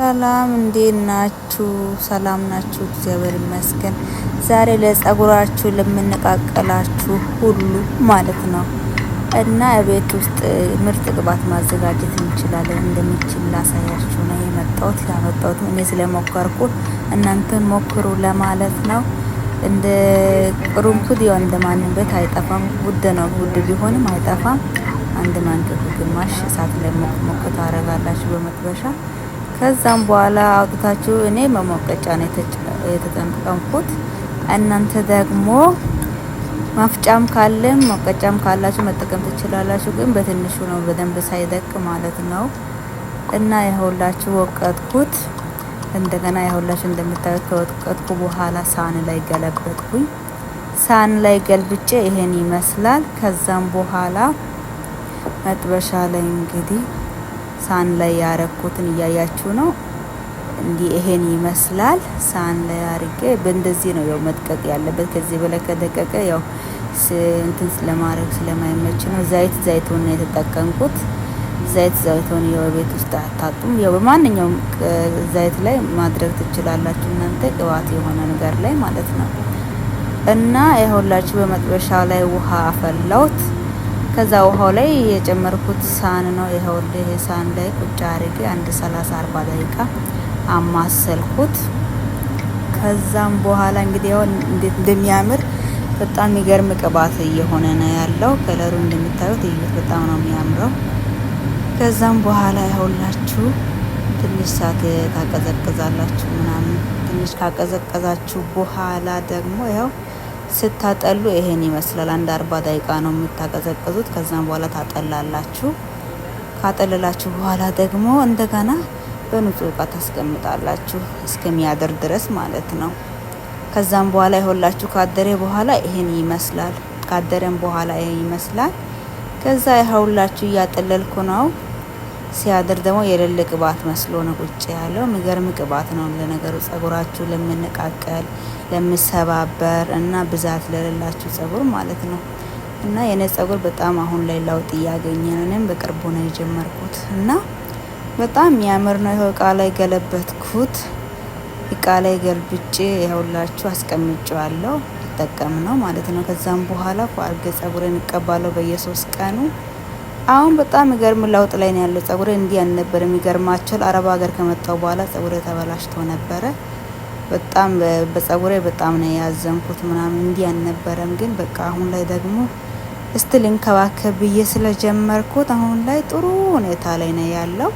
ሰላም እንዴት ናችሁ? ሰላም ናችሁ? እግዚአብሔር ይመስገን። ዛሬ ለጸጉራችሁ ለምንቃቀላችሁ ሁሉ ማለት ነው እና ቤት ውስጥ ምርጥ ቅባት ማዘጋጀት እንችላለን እንደሚችል ላሳያችሁ ነው የመጣሁት። ያመጣሁት እኔ ስለሞከርኩ እናንተ ሞክሩ ለማለት ነው። እንደ ቅርንፉድ ያው እንደማንም ቤት አይጠፋም። ውድ ነው፣ ውድ ቢሆንም አይጠፋም። አንድ ማንኪያ ግማሽ እሳት ላይ ሞቅ ሞቅ ታረጋላችሁ በመጥበሻ። ከዛም በኋላ አውጥታችሁ፣ እኔ መሞቀጫ ነው የተጠቀምኩት። እናንተ ደግሞ ማፍጫም ካለም መውቀጫም ካላችሁ መጠቀም ትችላላችሁ። ግን በትንሹ ነው፣ በደንብ ሳይደቅ ማለት ነው። እና ይኸውላችሁ ወቀጥኩት። እንደገና ይኸውላችሁ እንደምታዩት ከወቀጥኩ በኋላ ሳህን ላይ ገለበጥኩኝ። ሳህን ላይ ገልብጬ ይሄን ይመስላል። ከዛም በኋላ መጥበሻ ላይ እንግዲህ ሳህን ላይ ያረኩትን እያያችሁ ነው። እንዲህ ይሄን ይመስላል። ሳህን ላይ አርጌ በእንደዚህ ነው ያው መድቀቅ ያለበት። ከዚህ በላይ ከደቀቀ ያው እንትን ለማድረግ ስለማይመች ነው። ዘይት ዘይቱን ነው የተጠቀምኩት። ዘይት ዘይቱን ያው ቤት ውስጥ አታጡም። ያው በማንኛውም ዘይት ላይ ማድረግ ትችላላችሁ እናንተ ቅባት የሆነ ነገር ላይ ማለት ነው። እና ይኸውላችሁ በመጥበሻ ላይ ውሃ አፈላሁት። ከዛ ውሃው ላይ የጨመርኩት ሳህን ነው። ይኸውልህ ይሄ ሳህን ላይ ቁጭ አድርጌ አንድ 30 40 ደቂቃ አማሰልኩት። ከዛም በኋላ እንግዲህ ያው እንዴት እንደሚያምር፣ በጣም የሚገርም ቅባት እየሆነ ነው ያለው። ከለሩ እንደምታዩት እዩት፣ በጣም ነው የሚያምረው። ከዛም በኋላ ይኸውላችሁ ትንሽ ሰዓት ታቀዘቅዛላችሁ ምናምን። ትንሽ ካቀዘቀዛችሁ በኋላ ደግሞ ያው ስታጠሉ ይሄን ይመስላል። አንድ 40 ደቂቃ ነው የምታቀዘቅዙት። ከዛም በኋላ ታጠላላችሁ። ካጠለላችሁ በኋላ ደግሞ እንደገና በንጹህ እቃ ታስቀምጣላችሁ እስከሚያድር ድረስ ማለት ነው። ከዛም በኋላ ይኸውላችሁ ካደረ በኋላ ይሄን ይመስላል። ካደረም በኋላ ይሄን ይመስላል። ከዛ ይኸውላችሁ እያጠለልኩ ነው። ሲያድር ደግሞ የሌለ ቅባት መስሎ ነው ቁጭ ያለው። የሚገርም ቅባት ነው። ለነገሩ ጸጉራችሁ ለምንቃቀል፣ ለምሰባበር እና ብዛት ለሌላችሁ ጸጉር ማለት ነው። እና የኔ ጸጉር በጣም አሁን ላይ ለውጥ እያገኘ ነው። እኔም በቅርቡ ነው የጀመርኩት እና በጣም የሚያምር ነው። ይኸው እቃ ላይ ገለበትኩት። እቃ ላይ ገልብጬ ይኸውላችሁ አስቀምጬዋለሁ። ልጠቀም ነው ማለት ነው። ከዛም በኋላ ፏርጌ ጸጉሬን እቀባለሁ በየ3 ቀኑ። አሁን በጣም የሚገርም ለውጥ ላይ ነው ያለው። ጸጉሬ እንዲህ አልነበረም። የሚገርማችሁ አረብ ሀገር ከመጣሁ በኋላ ጸጉሬ ተበላሽቶ ነበረ። በጣም በጸጉሬ በጣም ነው ያዘንኩት ምናምን፣ እንዲህ አልነበረም። ግን በቃ አሁን ላይ ደግሞ እስቲ ልንከባከብ ብዬ ስለጀመርኩት አሁን ላይ ጥሩ ሁኔታ ላይ ነው ያለው።